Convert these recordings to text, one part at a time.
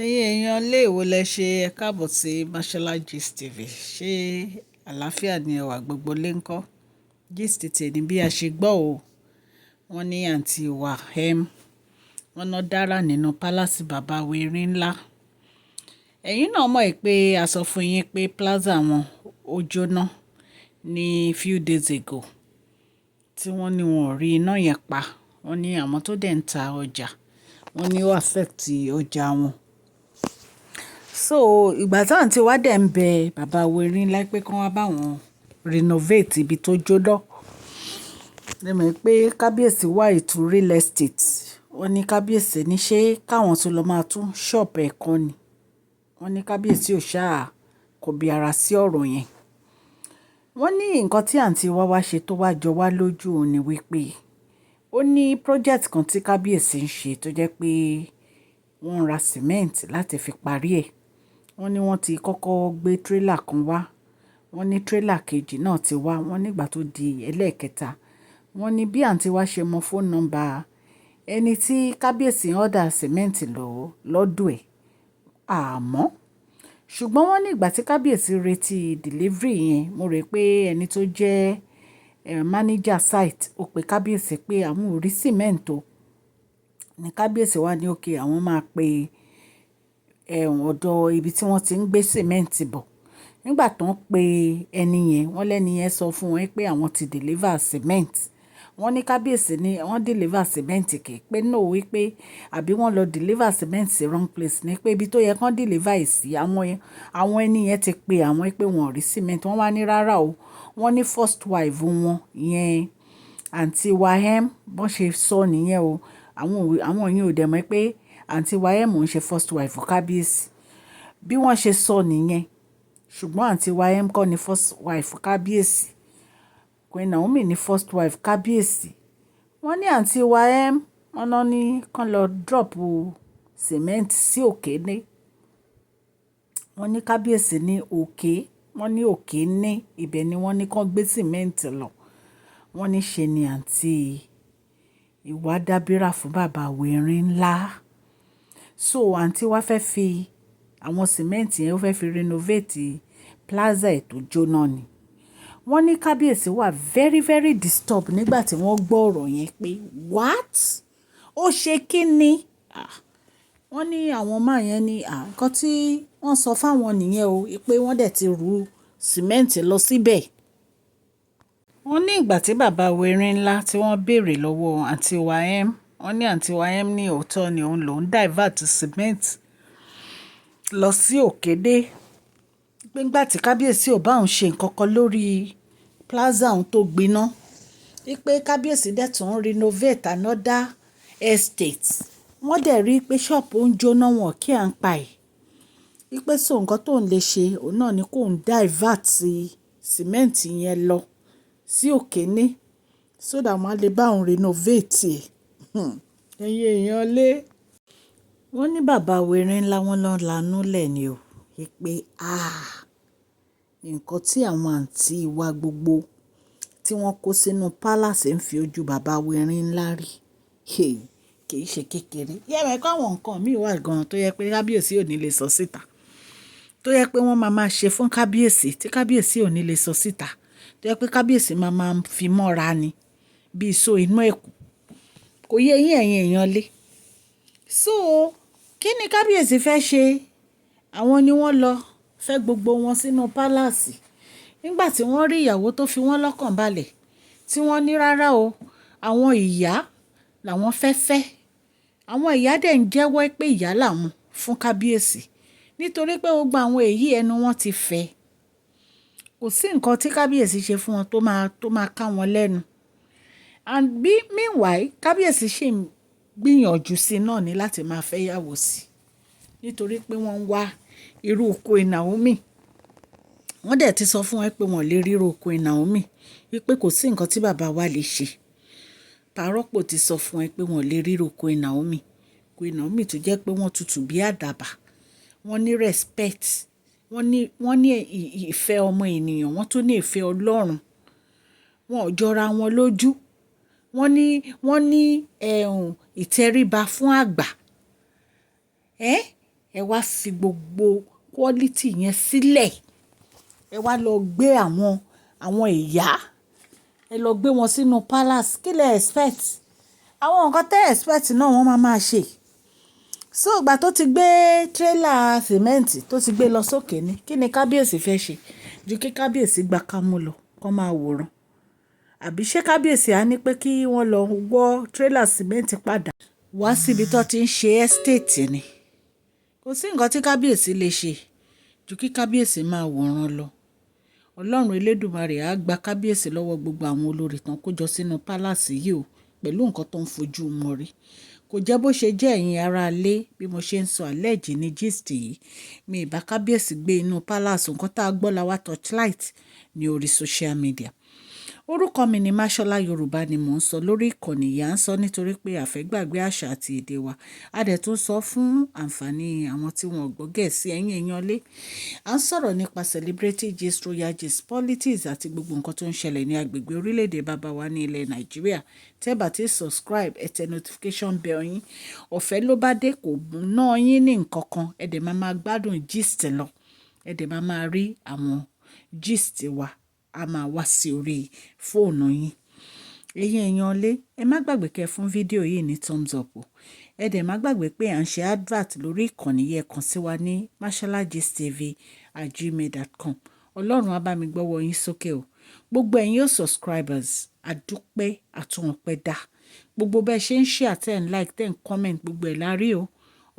Ẹ̀yin èèyàn ilé ìwò lẹ ṣe. Ẹ káàbọ̀ sí Mashola Gist TV. Ṣé àlàáfíà ni ẹwà gbogbo lè ń kọ́? Gist tèmi bí a ṣe gbọ́ o. Wọ́n ní àǹtí wa M, wọ́n ná dára nínú palace bàbá wa Erin ńlá. Ẹ̀yin náà mọ̀ pé a sọ fún yín pé plaza wọn ó jóná ní few days ago, tí wọ́n ní wọn ò rí iná yẹn pa. Wọ́n ní àwọn tó dẹ̀ ń ta ọjà, wọ́n ní ó affect ọjà wọn. So ìgbà tí àǹtí wa dẹ̀ ń bẹ bàbá wa Erin ńlá pé kí wọ́n bá wọn renovate ibi tó jóná. Ẹ mọ̀ pé kábíyèsí wà into real estate. Wọ́n ní kábíyèsí ní ṣé káwọn tó lọ máa tún shop ẹ̀ kan ni. Wọ́n ní kábíyèsí ò ṣá kọbi ara sí ọ̀rọ̀ yẹn. Wọ́n ní nǹkan tí àǹtí wa wá ṣe tó wá jọ wá lójú òun ni wípé ó ní project kan tí kábíyèsí ń ṣe tó jẹ́ pé wọ́n ń ra cement láti fi parí ẹ̀. Wọ́n ní wọ́n ti kọ́kọ́ gbé trailer kan wá. Wọ́n ní trailer kejì náà ti wá. Wọ́n nígbà tó di ẹlẹ́ẹ̀kẹta, wọ́n ní bí àǹtí wa ṣe mọ phone number ẹni tí kábíyèsí order cement lọ́wọ́ lọ́dọ̀ ẹ̀, àmọ́. Ṣùgbọ́n wọ́n ní ìgbà tí kábíyèsí retí delivery yẹn, mo rò pé ẹni tó jẹ́ manager site ó pe kábíyèsí pé àwọn ò rí cement o. Ní kábíyèsí wá ní okay, àwọn máa pe ọ̀dọ̀ ibi tí wọ́n ti ń gbé cement bọ̀. Nígbà tó ń pe ẹni yẹn, wọ́n lẹ́ni yẹn sọ fún wọn pé àwọn ti deliver cement. Wọ́n ní kábíyèsí ní wọ́n deliver cement kẹ̀ pé no, wípé àbí wọ́n lọ deliver cement sí wrong place, ní pé ibi tó yẹ kí wọ́n deliver ẹ̀ sí, àwọn ẹni yẹn ti pe àwọn pé wọ́n ò rí cement. Wọ́n wá ní rárá o. Wọ́n ní first wife wọn yẹn, àǹtí wa M, bọ́n ṣe sọ nìyẹn o. Àwọn yẹn ò dẹ̀ mọ̀ pé àǹtí wa M ń ṣe first wife kábíyèsí. Bí wọ́n ṣe sọ nìyẹn. Ṣùgbọ́n àǹtí wa M kọ́ ni first wife kábíyèsí. Queen Naomi ni first wife kábíyèsí. Wọ́n ní àǹtí wa M, wọ́n náà ní kán lọ drop cement sí Òkèné. Wọ́n ní kábíyèsí ní òkè, wọ́n ní òkè ní ibẹ̀ ni wọ́n ní kán gbé cement lọ. Wọ́n ní ṣe ni àǹtí ìwà dábírà fún bàbá wa Erin ńlá. So àǹtí wa fẹ́ fi àwọn cement yẹn, ó fẹ́ fi renovate plaza ẹ̀ tó jóná ni. Wọ́n ní kábíyèsí wà very, very disturbed nígbà tí wọ́n gbọ́ ọ̀rọ̀ yẹn pé what? Ó ṣe kí ni? Ah! Wọ́n ní àwọn máa yẹn ní, à, nǹkan tí wọ́n sọ fáwọn nìyẹn o, pé wọ́n dẹ̀ ti ru cement lọ síbẹ̀. Wọ́n ní ìgbà tí bàbá wa Erin ńlá tí wọ́n béèrè lọ́wọ́ àǹtí wa M, wọ́n ní àǹtí wa M ní òótọ́ ni òun lòún divert cement lọ sí Òkèdè. Pé nígbà tí kábíyèsí ò bá òun ṣe nǹkan kan lórí plaza òun tó gbiná, wípé kábíyèsí dẹ̀ tún renovate another estate. Wọ́n dẹ̀ rí pé shop ń jóná, wọn kí à ń pa ẹ̀. Wípé so nǹkan tó ń lè ṣe, òun náà ni kó ń divert cement yẹn lọ sí Òkèné so that wọ́n á lè bá òun renovate ẹ̀. Ẹ̀yin èèyàn lé. Wọ́n ní bàbá wa Erin ńlá, wọ́n lọ lanú lẹ̀ ni o. Wípé ah, nǹkan tí àwọn àǹtí wa gbogbo tí wọ́n kó sínú palace ń fi ojú bàbá wa Erin ńlá rí. Hey, kì í ṣe kékeré. Yẹ́ mọ̀ pé àwọn nǹkan mí wà gan tó yẹ pé kábíyèsí ò ní lè sọ síta. Tó yẹ pé wọ́n máa máa ṣe fún kábíyèsí tí kábíyèsí ò ní lè sọ síta. Tó yẹ pé kábíyèsí máa máa fi mọ́ra ni bí ìṣó inú ẹ̀kú. Kò yé yín, ẹ̀yin èèyàn lé. So kí ni kábíyèsí fẹ́ ṣe? Àwọn ni wọ́n lọ fẹ́ gbogbo wọn sínú palace. Nígbà tí wọ́n rí ìyàwó tó fi wọ́n lọ́kàn balẹ̀, tí wọ́n ní rárá o, àwọn ìyá làwọn fẹ́ fẹ́. Àwọn ìyá dẹ̀ ń jẹ́wọ́ pé ìyá làwọn fún kábíyèsí. Nítorí pé gbogbo àwọn èyí ẹnu wọn ti fẹ́. Kò sí nǹkan tí kábíyèsí ṣe fún wọn tó máa ká wọn lẹ́nu. And bí meanwhile, kábíyèsí ṣì ń gbìyànjú sí náà ni láti máa fẹ́ ìyàwó sí. Nítorí pé wọ́n ń wá irú Queen Naomi. Wọ́n dẹ̀ ti sọ fún wọn pé wọ́n lè rí irú Queen Naomi. Wípé kò sí nǹkan tí bàbá wa lè ṣe. Parọ́pò ti sọ fún ẹ pé wọ́n lè rí irú Queen Naomi. Queen Naomi tó jẹ́ pé wọ́n tutù bí àdàbà. Wọ́n ní respect. Wọ́n ní ìfẹ́ ọmọ ènìyàn, wọ́n tún ní ìfẹ́ Ọlọ́run. Wọn ò jọra wọn lójú. Wọ́n ní ẹ̀hùn ìtẹríba fún àgbà. Ẹ́, Ẹ wá fi gbogbo quality yẹn sílẹ̀. Ẹ wá lọ gbé àwọn ìyá, ẹ lọ gbé wọn sínú palace. Kí lẹ expect? Àwọn nǹkan tẹ expect náà wọ́n máa máa ṣe. So ìgbà tó ti gbé trailer cement tó ti gbé lọ sókè ni, kí ni kábíyèsí fẹ́ ṣe? Ju kí kábíyèsí gba kámú lọ, kó máa wòran. Àbí ṣé kábíyèsí á ní pé kí wọ́n lọ wọ́ trailer cement padà wá síbi tó ti ń ṣe estate ni? Kò sí nǹkan tí kábíyèsí lè ṣe ju kí kábíyèsí máa wòran lọ. Ọlọ́run Elédùmarè á gba kábíyèsí lọ́wọ́ gbogbo àwọn olórí tán kó jọ sínú palace yìí o, pẹ̀lú nǹkan tó ń fojú wọn rí. Kò jẹ́ bó ṣe jẹ́, ẹ̀yin ará ilé, bí mo ṣe ń sọ allege ní gist yìí. Mi ì bá kábíyèsí gbé inú palace, nǹkan tá a gbọ́ la wá torchlight ní orí social media. Orúkọ mi ni Mashola. Yorùbá ni mò ń sọ lórí ìkànnì yìí. À ń sọ nítorí pé a fẹ́ gbàgbé àṣà àti èdè wa. A dẹ̀ tún sọ fún àǹfààní àwọn tí wọ́n ò gbọ́ Gẹ̀ẹ́sì, ẹ̀yin èèyàn lé. À ń sọ̀rọ̀ nípa celebrity gist, royal gist, politics àti gbogbo nǹkan tó ń ṣẹlẹ̀ ní agbègbè orílẹ̀-èdè bàbá wa ní ilẹ̀ Nàìjíríà. Tẹ́ bá ti subscribe, ẹ tẹ notification bell yín. Ọ̀fẹ́ ló bá dé, kò ná yín ní nǹkan kan. Ẹ dẹ̀ máa máa gbádùn gist lọ. Ẹ dẹ̀ máa máa rí àwọn gist wa, a máa wá sí orí fóònù yín. Ẹ̀yin èèyàn lé, ẹ má gbàgbé kẹ́ fún fídíò yìí ní thumbs up o. Ẹ dẹ̀ má gbàgbé pé à ń ṣe advert lórí ìkànnì yìí. Ẹ kàn sí wa ní masholagistv@gmail.com. Ọlọ́run á bá mi gbọ́wọ́ yín sókè o. Gbogbo ẹ̀yin yóò subscribers, a dúpẹ́, àtún ọpẹ́ dá. Gbogbo bẹ́ẹ̀ ṣe ń share, ten like, 10 comment, gbogbo ẹ̀ la rí o.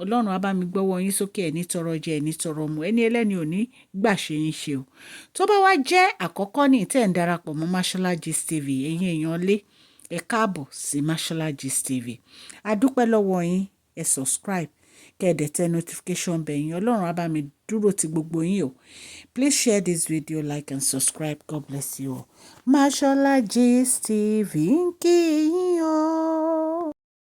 Ọlọ́run á bá mi gbọ́wọ́ yín sókè, ẹ̀ ní tọrọ jẹ, ẹ̀ ní tọrọ mu, ẹni ẹlẹ́ni ò ní gbà ṣe yín ṣe o. Tó bá wá jẹ́ àkọ́kọ́ ní tẹ́ ń darapọ̀ mọ́ Mashola Gist TV, ẹ̀yin èèyàn lé, ẹ káàbọ̀ sí Mashola Gist TV. A dúpẹ́ lọ́wọ́ yín, ẹ subscribe, kẹ́ ẹ dẹ̀ tẹ notification bell yín. Ọlọ́run á bá mi dúró ti gbogbo yín o. Please share this video, like and subscribe. God bless you all. Mashola Gist TV ń kí yín o.